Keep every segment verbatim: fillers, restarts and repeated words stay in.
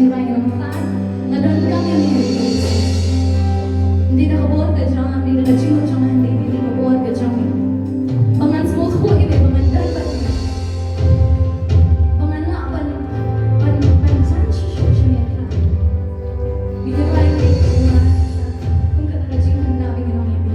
Bai ngan ong Kpa, nga donkam ïa me. Ym dei da ka bor ka jong nga, ym dei da ka jingmut jong nga, hynrei dei da ka bor ka jong me. Ba ngan sngewthuh ïa me, ba ngan don bad me. Ba ngan lah ban, ban, ban jan shuh shuh sha me Kpa. Ngi ïa bai ngi kum kata ka jingkynda ba ngi ong ïa me.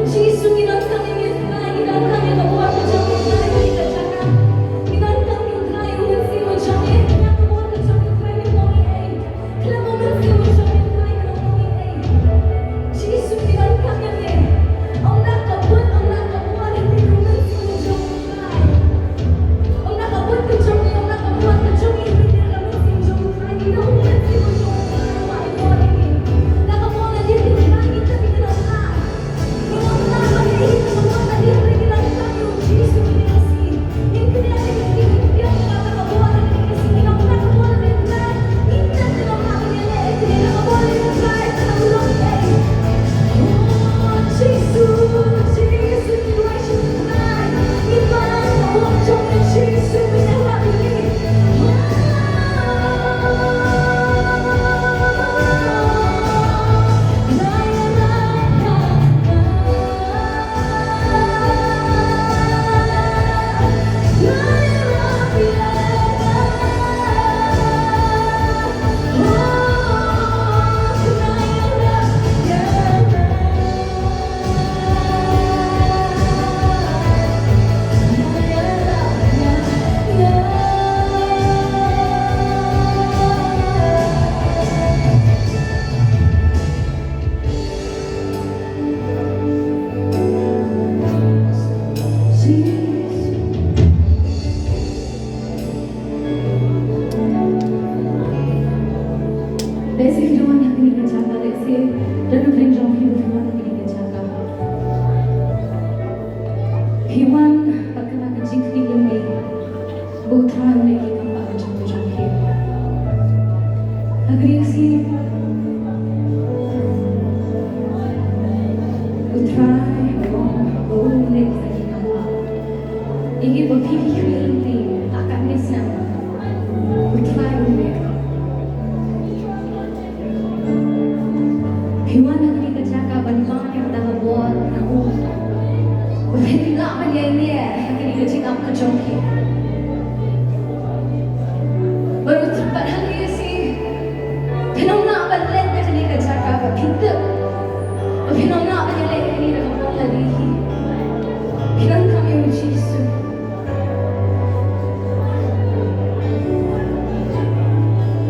Jisu, ngi donkam ïa me Trai, ngi donkam ïa ka bor ka jong me Trai ha kane ka jaka. Ngi donkam ïa u Trai u Mynsiem u jong me, khlem ka bor ka jong me Trai ngim long ei ei. Khlem u Mynsiem u jong me Trai ngim long ei ei. Jisu ngi donkam ïa me. Ym da ka bor, ym da ka bor, hynrei u Mynsiem u jong me Trai. Ym da ka bor ka jong me, ym da ka bor ka jong me, hynrei da ka Mynsiem u jong me Trai. Ngi da u Mynsiem u jong me Trai, u ai bor ïa ngi. Da ka bor lade Trai ngi tip ngi donkam. Lehse phi don ha kane ka jaka, lehse don na pdeng jong phi ba phi wan ha kane ka jaka. Phi wan bad kata ka jingkyrmen ba U Trai un leh ïa ka kam ka jong ka jong phi. Ha kane ka sngi U Trai u ong ba un leh ïa ka kam ka. Ïa kiba phi phi khmih lynti ha kane ka sngi U Trai un leh. Phi wan ha kane ka jaka ban pan ïa kata ka bor na u. Ba phin lah ban ïaineh ha kane ka jingap ka jong phi. Bad u, bad ha kane ka sngi phin ym lah ban leit na kane ka jaka ba phi tip ba phin ym lah ban ïaleh ïa kane ka bor lade hi. Phi donkam ïa U Jisu.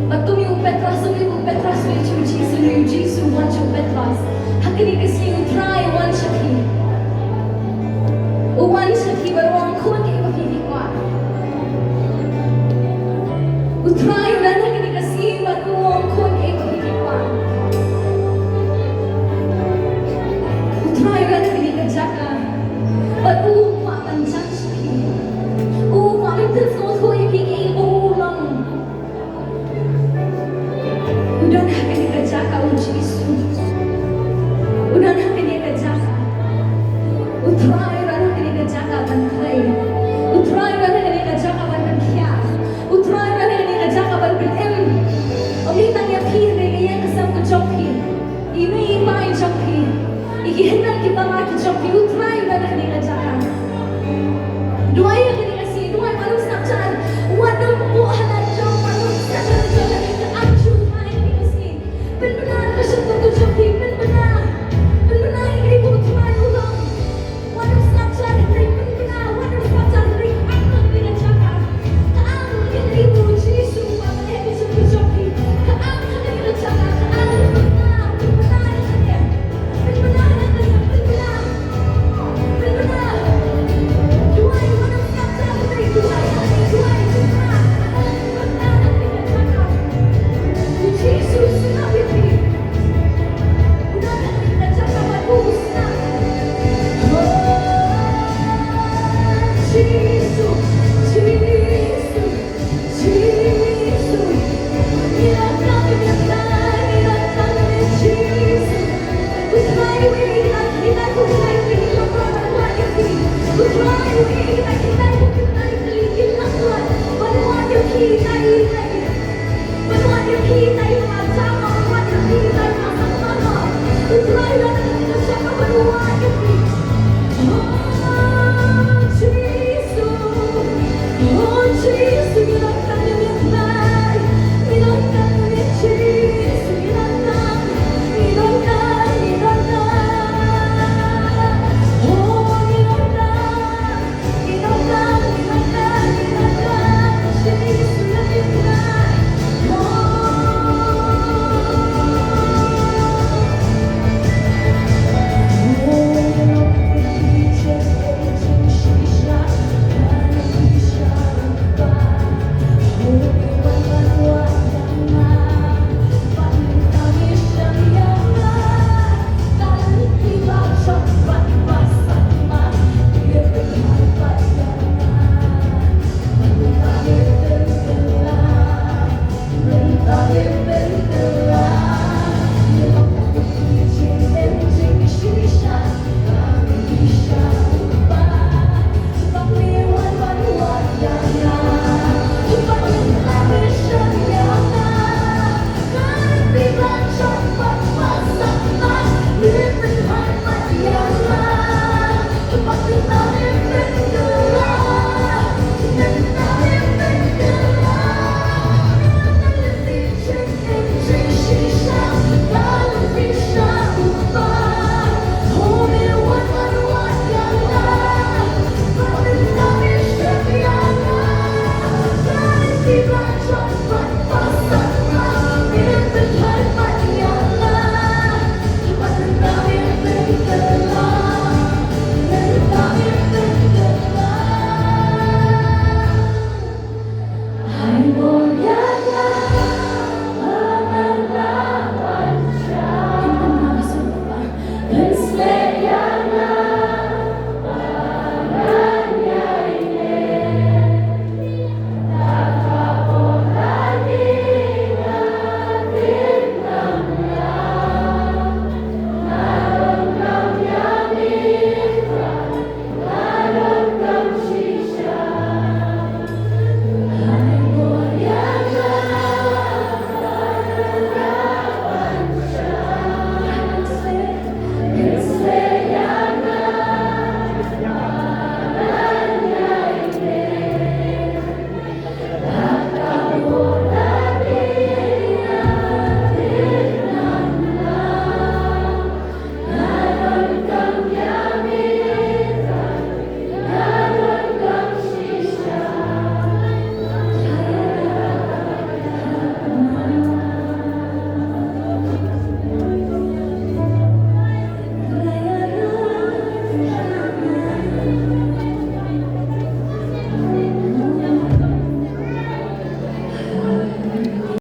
Bad kum u Petros, kum u Petros u leit sha u Jisu, u Jisu u wan sha u Petros. Ha kane ka sngi U Trai u wan sha phi. U wan sha phi bad u ong khun ïa kiba phi kwah. U Trai u don ha kane ka sngi bad u ong khun ïa kiba phi kwah. U Trai u don ha kane ka jaka bad u kwah ban jan sha phi. U kwah ban pynsngewthuh ïa phi ïa kiba u long. U don ha kane ka jaka U Jisu. U don ha kane ka jaka. U Trai u don ha kane ka jaka ban trei. U Trai u don ha kane ka jaka ban pynkhiah. U Trai u don ha kane ka jaka ban pynim. Ym dei tang ïa phi hynrei ïa ka ïing ka sem ka jong phi. I mei i pa i jong phi. Ïa ki hynmen ki para ki jong phi, U Trai u don ha kane ka jaka. Duwai ha kane ka sngi, duwai wat nym sngap jar, wat nym buh ha la jong, wat nym sngap jar, ka am shu Trai ha kane ka sngi. Pynbna ka shyntur ka jong phi, pynbna, pynbna ïa kaba U Trai u long. Wat nym sngap jar, pynbna, wat nym sngap jar, ka am ha kane ka jaka. Ka am ha kane ka sngi, U Jisu, wat nym sngap jar, ka am ha kane ka jaka, ka am, pynbna, pynbna ïa kane.